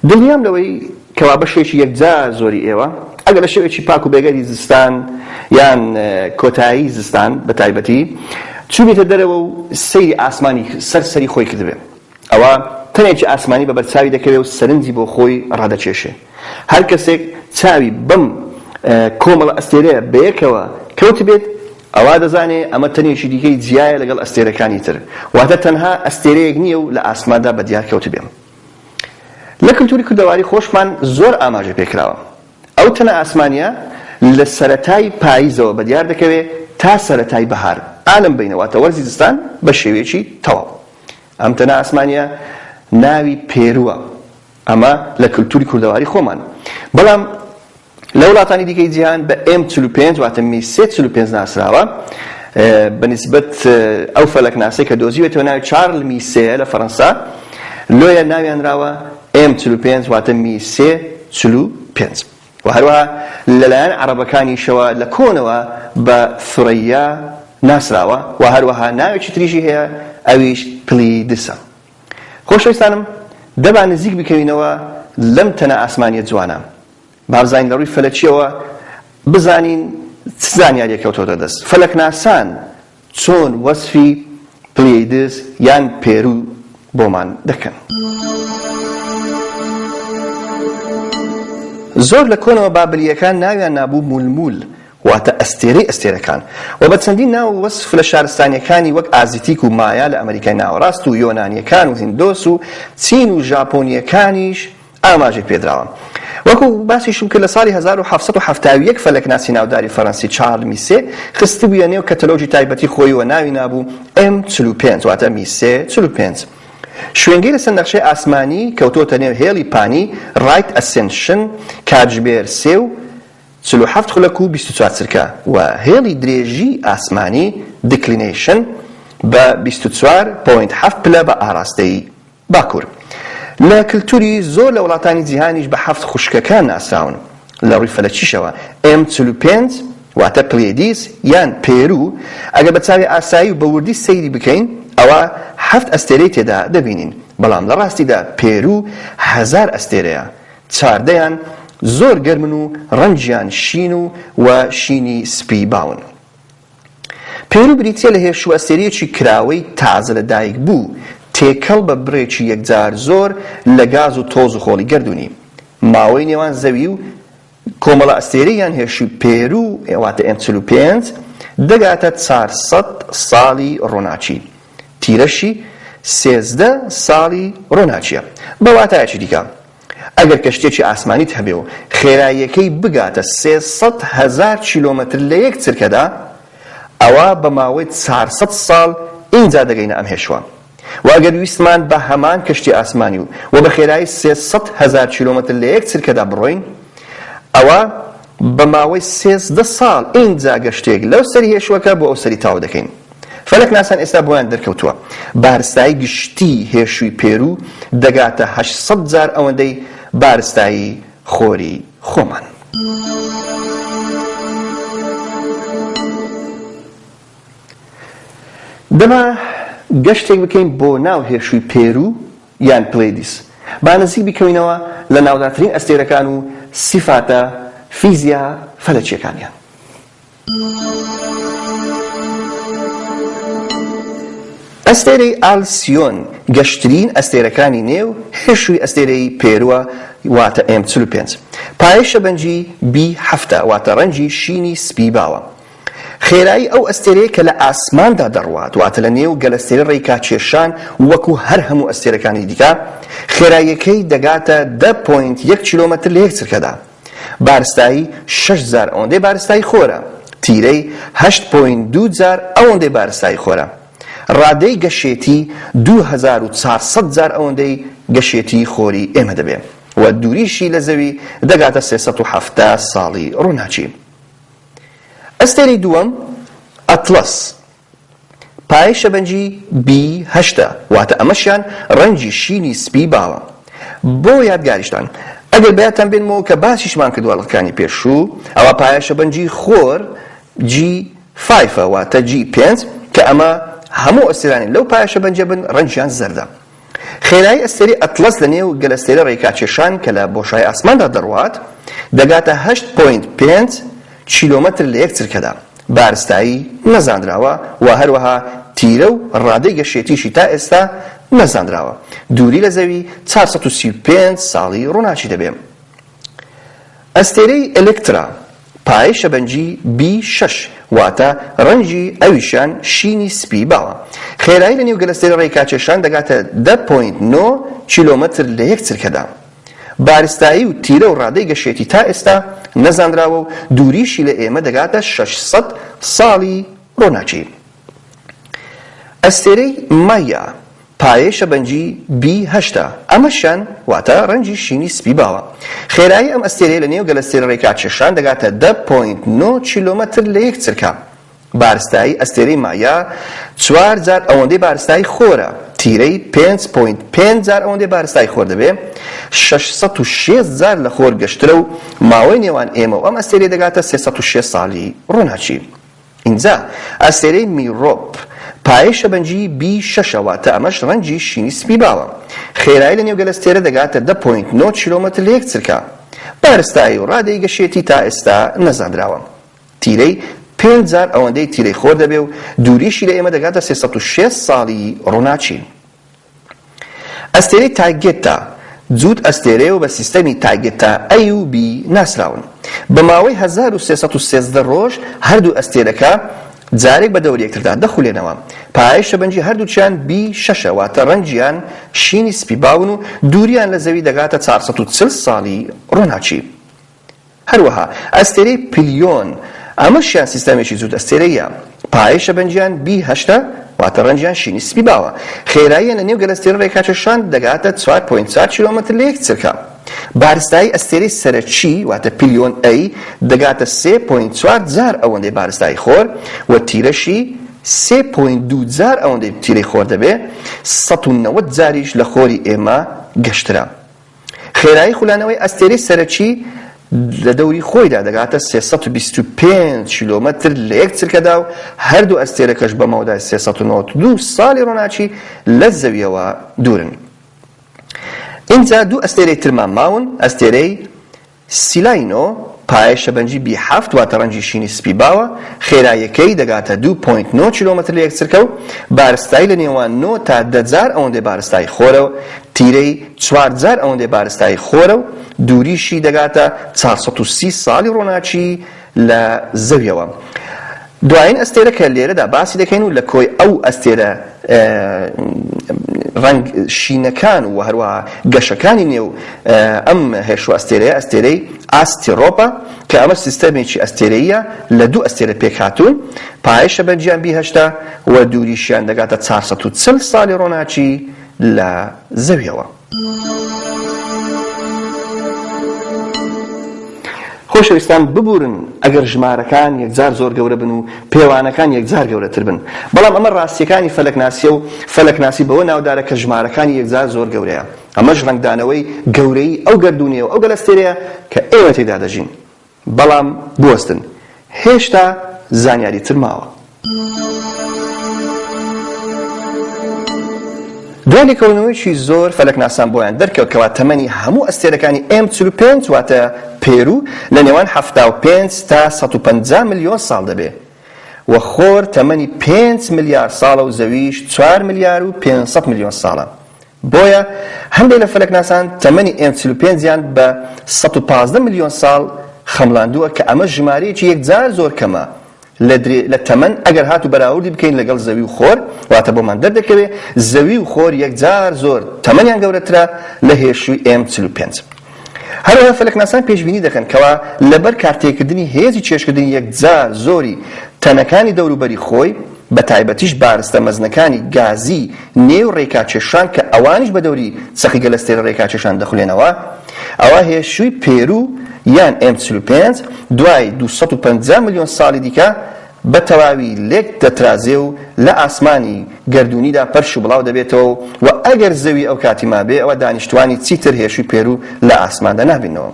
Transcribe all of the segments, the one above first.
دڵنیام لەوەی کەوا بەشێکی یەکجار زۆری ئێوە ئەگەر لە شەوێکی پاک و بێگەردی زستان یان کۆتایی زستان بە تایبەتی چووبێتە دەرەوە و سەیری ئاسمانی سەر سەری خۆی کردبێ ئەوا تەنێکی ئاسمانی بە بەرچاوی دەکەوێ و سەرنجی بۆ خۆی ڕادەکێشێ. هەر کەسێک چاوی بەم کۆمەڵە ئەستێرەیە بەیەکەوە کەوتبێت ئەوا دەزانێ ئەمە تەنێکی دیکەی جیایە لەگەڵ ئەستێرەکانی تر، واتە تەنها ئەستێرەیەک نییە و لە ئاسماندا بەدیار کەوتبێ. لە کلتوری کوردەواری خۆشمان زۆر ئاماژە پێکراوە. ئەو تەنە ئاسمانییە لە سەرەتای پاییزەوە بەدیار دەکەوێ تا سەرەتای بەهار، ئا لەم بەینە واتە وەرزی زستان بە شێوەیەکی تەواو. ئەم تەنە ئاسمانییە ناوی پێرووە. ئەمە لە کلتوری کوردەواری خۆمان. بەڵام لە وڵاتانی دیکەی جیهان بە M 45 واتە میسێ 45 ناسراوە. بە نیسبەت ئەو فەلەکناسەی کە دۆزیوێتەوە ناوی چارل میسێیە لە فەرەنسا، لۆیە ناویان نراوە M 45 واتە میسێ 45. و هەروەها لەلایەن عەڕەبەکانیشەوە لە کۆنەوە بە ثرەیا ناسراوە و هەروەها ناوێکی تریشی هەیە ئەویش پلیدسە. خۆشەویستانم دەبا نزیک بکەوینەوە لەم تەنە ئاسمانیە جوانە با بزانین لە ڕووی فەلەکیەوە بزانین چ زانیاریەک کەوتۆتە دەست فەلەکناسان چۆن وەسفی پلیەیدس یان پێرو بۆمان دەکەن. زۆر لە کۆنەوە بابلیەکان ناویان نابوو مولمول واتە ئەستێرەی ئەستێرەکان، و بە چەندین ناو و وەسف لە شارستانییەکانی وەک ئازیتیک و مایا لە ئەمەریکای ناوەڕاست و یۆنانییەکان و هیندۆس و چین و ژاپۆنییەکانیش ئاماژەی پێدراوە. وەکو باسیشم کرد لە ساڵی 1771 فەلەکناسی ناوداری فەرەنسی چارل میسێ خستبوویە نێو کەتەلۆگی تایبەتی خۆی و ناوی نابوو M 45 واتە میسێ 45. شوێنگەی لەسەر نەخشەی ئاسمانی کەوتۆتە نێو هێڵی پانی right ascension کاتژمێر سێ و 47 خولەک و 24 چرکە و هێڵی درێژی ئاسمانی declination بە 24 point حەفت پلە بە ئاراستەی باکوور. لە کلتوری زۆر لە وڵاتانی جیهانیش بە حەفت خوشکەکان ناسراون. لە ڕووی فەلەکیشەوە M 45 واتە پلیەدیس یان پێرو ئەگەر بە چاوی ئاسایی و بە وردی سەیری بکەین ئەوا حەفت ئەستێرەی تێدا دەبینین بەڵام لە ڕاستیدا پێرو هەزار ئەستێرەیە چاردەیان زۆر گەرمن و ڕەنگیان شین و و شینی سپی باون. پێرو بریتییە لە هێشووئەستێرەیەکی کراوەی تازە لەدایکبوو تێکەڵ بە بڕێکی یەکجار زۆر لە گاز و تۆز و خۆڵی گەردوونی. ماوەی نێوان زەوی و کۆمەڵە ئەستێرەی یان هێشووی پێرو واتە M 45 دەگاتە 400 ساڵی ڕووناکی. تیرەشی 13 ساڵی ڕووناکییە. بە واتایەکی دیکە ئەگەر کەشتییەکی ئاسمانیت هەبێ و خێراییەکەی بگاتە 300 هەزار کیلۆمەتر لە یەک چرکەدا، ئەوا بە ماوەی 400 ساڵ ئینجا دەگەینە ئەم هێشوە. وە ئەگەر ویستمان بە هەمان کەشتی ئاسمانی و وە بە خێرایی 300 هەزار کیلۆمەتر لە یەک چرکەدا بڕۆین، ئەوا بە ماوەی 13 ساڵ ئینجا گەشتێک لەو سەری هێشوەکە بۆ ئەو سەری تەواو دەکەین. فەلەکناسان ئێستا بۆیان دەرکەوتووە بارستایی گشتی هێشووی پێرو دەگاتە 800 جار ئەوەندەی بارستایی خۆری خۆمان. دەبا گەشتێک بکەین بۆ ناو هێشووی پێرو یان پلێدیس. با نزیک بکەوینەوە لە ناودارترین ئەستێرەکان و سیفاتە فیزیا فەلەکییەکانیان. ئەستێرەی ئالسیۆن گەشترین ئەستێرەکانی نێو هێشووی ئەستێرەی پێرووە واتە M 45. پایەی شەبەنگی B حەفتە واتە ڕەنگی شینی سپی باوە. خێرایی ئەو ئەستێرەیە کە لە ئاسماندا دەڕوات واتە لە نێو گەلەستێرە ڕێکاکێشان وەکو هەر هەموو ئەستێرەکانی دیکە خێراییەکەی دەگاتە دە point یەک کیلۆمەتر لە یەک چرکەدا. بارستایی شەش جار ئەوەندەی بارستایی خۆرە. تیرەی هەشت point دوو جار ئەوەندەی بارستایی خۆرە. ڕادەی گەشێتی 2400 جار ئەوەندەی گەشێتی خۆری ئێمە دەبێ و دووریشی لە زەوی دەگاتە 370 ساڵی ڕووناکی. ئەستێرەی دووەم ئەتڵەس پایەی شەبەنگی B هەشتە، واتە ئەمەشیان ڕەنگی شینی سپی باوە. بۆ یادگاریشتان ئەگەر بەیادتان بێنمەوە کە باسیشمان کردووە لقەکانی پێشوو، ئەوا پایە شەبەنگی خۆر G five ە واتە G پێنج کە ئەمە هەموو ئەستێرانەی لەو پایە شەبەنگە بن ڕەنگیان زەردە. خێرایی ئەستێرەی ئەتڵەس لە نێو گەلەستێرە ڕێکاکێشان کە لە بۆشای ئاسماندا دەڕوات دەگاتە هەشت point پێنج کیلۆمەتر لە یەک چرکەدا. بارستایی نەزانراوە و هەروەها تیرە و ڕادەی گەشێتیشی تا ئێستا نەزانراوە. دووری لە زەوی 435 ساڵی ڕووناکی دەبێ. ئەستێرەی ئێلێکترا پایەی شەبەنگی بی شەش واتە ڕەنگی ئەویشیان شینی سپی باوە. خێرایی لە نێو گەلەستێرە ڕێکاکێشان دەگاتە دە point نۆ کیلۆمەتر لە یەک چرکەدا. بارستایی و تیرە و ڕادەی گەشێتی تا ئێستا نەزانراوە و دووریشی لە ئێمە دەگاتە 600 ساڵی ڕۆناکی. ئەستێرەی مایا پایەی شەبەنگی بی هەشتە، ئەمەشیان واتە ڕەنگی شینی سپی باوە. خێرایی ئەم ئەستێرەیە لە نێو گەلەستێرە ڕێکاکێشان دەگاتە دە point نۆ کیلۆمەتر لە یەک چرکە. بارستایی ئەستێرەی مایا چوار جار ئەوەندەی بارستایی خۆرە، تیرەی پێنج point پێنج جار ئەوەندەی بارستایی خۆر دەبێ، 660 جار لە خۆر گەشترە و ماوەی نێوان ئێمە و ئەم ئەستێرەیە دەگاتە 306 ساڵی ڕووناکی. ئینجا ئەستێرەی میرۆپ پایەی شەبەنگی بی شەشە واتە ئەمەش ڕەنگی شینی سپی باوە. خێرایی لە نێو گەلەستێرە دەگاتە دە point نۆ کیلۆمەتر لە یەک چرکە. بارستایی و ڕادەی گەشێتی تا ئێستا نەزانراوە. تیرەی پێنج جار ئەوەندەی تیرەی خۆر دەبێ و دووریشی لە ئێمە دەگاتە 360 ساڵی ڕووناکی. ئەستێرەی تایگێتا جووت ئەستێرەیە و بە سیستەمی تایگێتا A و B ناسراون. بە ماوەی 1313 ڕۆژ هەردوو ئەستێرەکە جارێک بە دەوری یەکتردا دەخولێنەوە. پایەی شەبەنگی هەردووکیان بی شەشە واتە ڕەنگیان شینی سپی باون و دووریان لە زەوی دەگاتە 440 ساڵی ڕووناکی. هەروەها ئەستێرەی پلیۆن، ئەمەشیان سیستەمێکی جووت ئەستێرەییە، پایەی شەبەنگیان بی هەشتە، واتە ڕەنگیان شینی سپی باوە، خێراییان لە نێو گەلەستێرە ڕێکاکێشان دەگاتە چوار point چوار کیلۆمەتر لە یەک چرکە. بارستایی ئەستێرەی سەرەکی، واتە پلیۆن A، دەگاتە سێ point چوار جار ئەوەندەی بارستایی خۆر و تیرەشی سێ point دوو جار ئەوەندەی تیرەی خۆر دەبێ، 190 جاریش لە خۆری ئێمە گەشترە. خێرایی خولانەوەی ئەستێرەی سەرەکی لە دەوری خۆیدا دەگاتە 325 کیلۆمەتر لە یەک چرکەدا و هەردوو ئەستێرەکەش بە مەودای 392 ساڵی ڕۆناکی لە زەویەوە دوورن. ئینجا دوو ئەستێرەی ترمان ماون، ئەستێرەی سیلاینۆ پایەی شەبەنگی بی حەفت واتە ڕەنگی شینی سپی باوە، خێراییەکەی دەگاتە 2.9 کیلۆمەتر لە یەک چرکە و بارستایی لە نێوان نۆ تا دە جار ئەوەندەی بارستایی خۆرە و تیرەی چوار جار ئەوەندەی بارستایی خۆرە و دووریشی دەگاتە 430 ساڵی ڕۆناکی لە زەویەوە. دوایین ئەستێرە کە لێرەدا باسی دەکەین و لە کۆی ئەو ئەستێرە ڕەنگ شینەکان و هەروەها گەشەکانی نێو ئەم هێشوە ئەستێرەیە ئەستێرەی ئاستیرۆپە کە ئەمە سیستەمێکی ئەستێرەیە لە دوو ئەستێرە پێکهاتوون پایەی شەبەنگیان بی هەشتا و دووریشیان دەگاتە 440 ساڵی ڕۆناکی لە زەویەوە. خۆشەویستان ببورن ئەگەر ژمارەکان یەکجار زۆر گەورە بن و پێوانەکان یەکجار گەورەتر بن بەڵام ئەمە ڕاستیەکانی فەلەکناسیە و فەلەکناسی بەوە ناودارە کە ژمارەکانی یەکجار زۆر گەورەیە ئەمەش ڕەنگدانەوەی گەورەیی ئەو گەردوونەیە و ئەو گەلەستێرەیە کە ئێمە تێیدا دەژین بەڵام بوەستن هێشتا زانیاری تر ماوە. دوای لێکۆڵینەوەیەکی زۆر فەلەکناسان بۆیان دەرکەوت کەوا تەمەنی هەموو ئەستێرەکانی ئێم 45 واتە پێرو لە نێوان 75 تا 150 ملیۆن ساڵ دەبێ و خۆر تەمەنی 5 ملیار ساڵە و زەویش 4 ملیار و 500 ملیۆن ساڵە. بۆیە هەندێک لە فەلەکناسان تەمەنی ئێم 45 یان بە 115 ملیۆن ساڵ خەمڵاندووە کە ئەمە ژمارەیەکی یەکجار زۆر کەمە لە درێ لە تەمەن ئەگەر هاتوو بەراوردی بکەین لەگەڵ زەوی و خۆر واتە بۆمان دەردەکەوێ زەوی و خۆر یەکجار زۆر تەمەنیان گەورەترە لە هێشووی ئێم 45. هەروەها فەلەکناسان پێشبینی دەکەن کەوا لەبەر کارتێکردنی هێزی کێشکردنی یەکجار زۆری تەنەکانی دەوروبەری خۆی، بە تایبەتیش بارستە مەزنەکانی گازی نێو ڕێکاکێشان کە ئەوانیش بە دەوری چەقی گەلەستێرە ڕێکاکێشان دەخولێنەوە، ئەوا هێشووی پێرو یان ئێم 45 دوای 250 ملیۆن ساڵی دیکە بە تەواوی لێک دەترازێ و لە ئاسمانی گەردوونیدا پەرش و بڵاو دەبێتەوە و ئەگەر زەوی ئەو کاتی مابێ ئەوە دانیشتوانی چیتر هێشووی پێرو لە ئاسماندا نابیننەوە.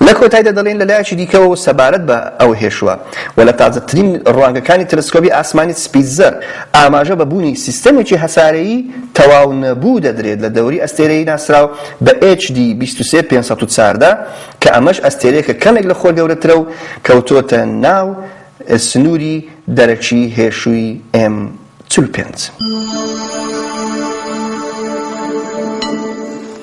لە کۆتایدا دەڵێین لە لایەکی دیکەوە و سەبارەت بە ئەو هێشووە و لە تازەترین ڕوانگەکانی تەلەسکۆبی ئاسمانی سپیتزەر ئاماژە بە بوونی سیستەمێکی هەسارەیی تەواو نەبوو دەدرێت لە دەوری ئەستێرەی ناسراو بە HD 23 514 کە ئەمەش ئەستێرەیەکە کەمێک لە خۆر گەورەترە و کەوتۆتە ناو سنووری دەرەکی هێشووی ئێم 45.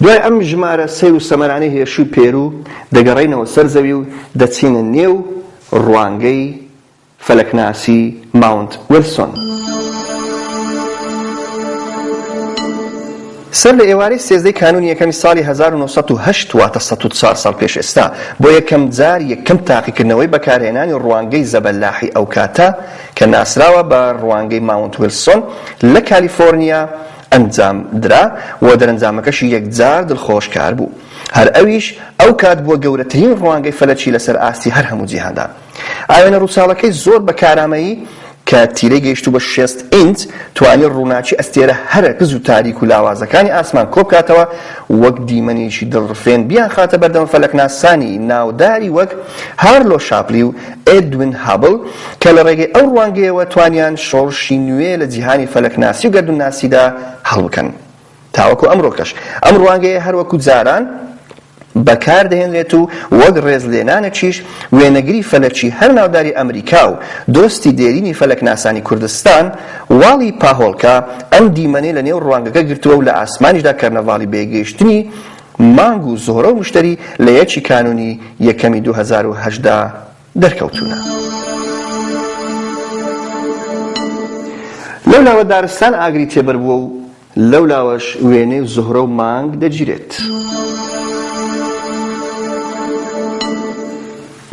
دوای ئەم ژمارە سەیر و سەمەرانەی هێشووی پێروو، دەگەڕێینەوە سەر زەوی و دەچینە نێو ڕوانگەی فەلەکناسی ماونت ویلسۆن. سەر لە ئێوارەی سێزدەی کانوونی یەکەمی ساڵی 1908 واتە 104 ساڵ پێش ئێستا بۆ یەکەم جار یەکەم تاقیکردنەوەی بەکارهێنانی ڕوانگەی زەبەلاحی ئەوکاتە کە ناسراوە بە ڕوانگەی ماونت ویلسۆن لە کالیفۆرنیا ئەنجام درا و دەرەنجامەکەشی یەکجار دڵخۆشکار بوو. هەر ئەویش ئەو کات بووە گەورەترین ڕوانگەی فەلەکی لەسەر ئاستی هەر هەموو جیهاندا. ئاوێنە ڕووچاڵەکەی زۆر بە کارامەیی کە تیرەی گەیشتوو بە 60 ئینچ توانی ڕووناکی ئەستێرە هەرە کز و تاریک و لاوازەکانی ئاسمان کۆبکاتەوە وەک دیمەنێکی دڵڕفێن بیانخاتە بەردەم فەلەکناسانی ناوداری وەک هارلۆ شاپلی و ئێدوین هابڵ کە لە ڕێگەی ئەو ڕوانگەیەوە توانیان شۆڕشی نوێ لە جیهانی فەلەکناسی و گەردوونناسیدا هەڵبکەن. تاوەکو ئەمڕۆکەش ئەم ڕوانگەیە هەر وەکو جاران بەکار دەهێنرێت و وەک ڕێزلێنانێکیش وێنەگری فەلەکی هەر ناوداری ئەمریکا و دۆستی دێرینی فەلەکناسانی کوردستان واڵی پاهۆڵکا ئەم دیمەنەی لە نێو ڕوانگەکە گرتووە و لە ئاسمانیشدا کەرنەڤاڵی بەیەکگەیشتنی مانگ و زوهرە و موشتەری لە یەکی کانوونی یەکەمی 2018 دەرکەوتوونە. لەولاوە دارستان ئاگری تێبەربووە و لەولاوەش وێنەی زوهرە و مانگ دەگیرێت.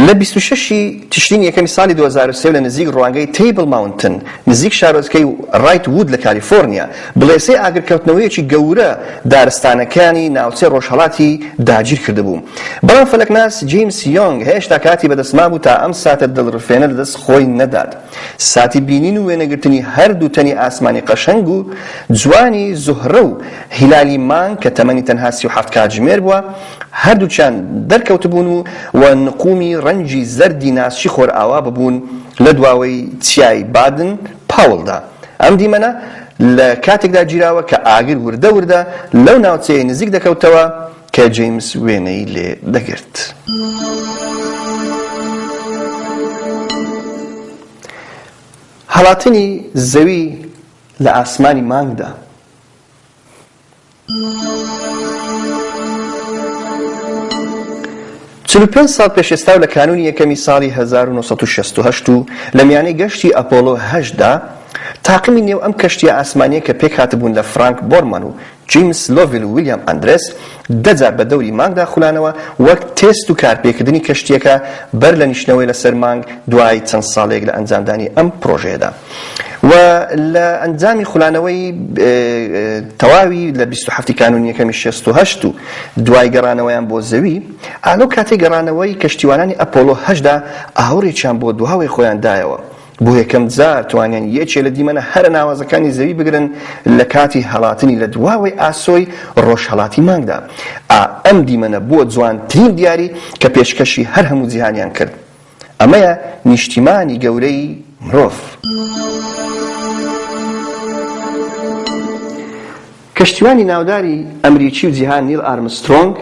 لە 26 ی تشرینی یەکەمی ساڵی 2003 لە نزیک ڕوانگەی تەیبڵ ماونتن نزیک شارۆچکەی ڕایت وود لە کالیفۆرنیا، بڵێسەی ئاگرکەوتنەوەیەکی گەورە دارستانەکانی ناوچەی ڕۆژهەڵاتی داگیرکردبوو. بەڵام فەلەکناس جەیمس یۆنگ هێشتا کاتی بەدەست مابوو تا ئەم ساتە دڵڕفێنە لەدەست خۆی نەدات. ساتی بینین و وێنەگرتنی هەردوو تەنی ئاسمانی قەشەنگ و جوانی زوهرە و هیلالی مانگ کە تەمەنی تەنها 37 کاتژمێر بووە، هەردووکیان دەرکەوتبوون و و نقومی ڕەنگی زەردی ناسکی خۆرئاوا ببوون لە دواوەی چیای بادن پاوڵدا. ئەم دیمەنە لە کاتێکدا گیراوە کە ئاگر وردە وردە لەو ناوچەیە نزیک دەکەوتەوە کە جەیمس وێنەی لێ دەگرت. هەڵاتنی زەوی لە ئاسمانی مانگدا. 45 ساڵ پێش ئێستا و لە کانوونی یەکەمی ساڵی 1968 و لە میانەی گەشتی ئەپۆلۆ 8 دا تاقمی نێو ئەم کەشتیە ئاسمانیە کە پێکهاتبوون لە فرانک بۆرمان و جیمس لۆڤیل و ویلیام ئەندرێس دە جار بە دەوری مانگدا خولانەوە وەک تێست و کارپێکردنی کەشتییەکە بەر لە نیشتنەوەی لەسەر مانگ دوای چەند ساڵێک لە ئەنجامدانی ئەم پڕۆژەیەدا و لە ئەنجامی خولانەوەی تەواوی لە 27 کانوونی یەکەمی 68 و دوای گەڕانەوەیان بۆ زەوی ئا لەو کاتەی گەڕانەوەی کەشتیوانانی ئەپۆلۆ هەشتدا ئاوڕێکیان بۆ دواوەی خۆیان دایەوە بۆ یەکەم جار توانیان یەکێ لە دیمەنە هەرە ناوازەکانی زەوی بگرن لە کاتی هەڵاتنی لە دواوەی ئاسۆی ڕۆژهەڵاتی مانگدا. ئا ئەم دیمەنە بووە جوانترین دیاری کە پێشکەشی هەر هەموو جیهانیان کرد. ئەمەیە نیشتیمانی گەورەی مرۆڤ. کەشتیوانی ناوداری ئەمریکی و جیهان نیل ئارمسترۆنگ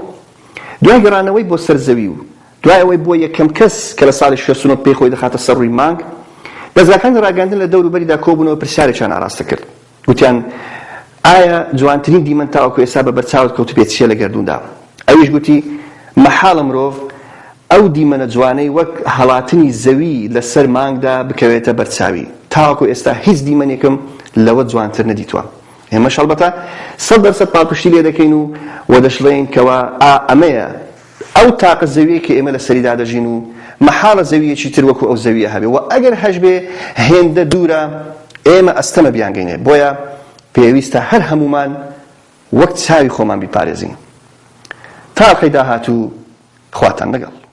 دوای گەڕانەوەی بۆ سەر زەوی و دوای ئەوەی بووە یەکەم کەس کە لە ساڵی 69 پێی خۆی دەخاتە سەر ڕووی مانگ، دەزگاکانی ڕاگەیاندن لە دەوروبەریدا کۆبوونەوە پرسیارێکیان ئاراستە کرد. گوتیان، ئایا جوانترین دیمەن تاوەکو ئێستا بە بەرچاوت کەوتبێت چییە لە گەردووندا؟ ئەویش گوتی، مەحاڵە مرۆڤ ئەو دیمەنە جوانەی وەک هەڵاتنی زەوی لەسەر مانگدا بکەوێتە بەرچاوی. تاوەکو ئێستا هیچ دیمەنێکم لەوە جوانتر نەدیتووە. ئێمەش هەڵبەتە 100% پاڵپشتی لێ دەکەین و و دەشڵێین کەوا ئا ئەمەیە ئەو تاقە زەویەی کە ئێمە لەسەریدا دەژین و مەحاڵە زەوییەکی تر وەکو ئەو زەوییە هەبێ و ئەگەر هەشبێ هێندە دوورە ئێمە ئەستەمە بیانگەینێ بۆیە پێویستە هەر هەموومان وەک چاوی خۆمان بیپارێزین. تا ئەڵقەی داهاتوو خواتان لەگەڵ.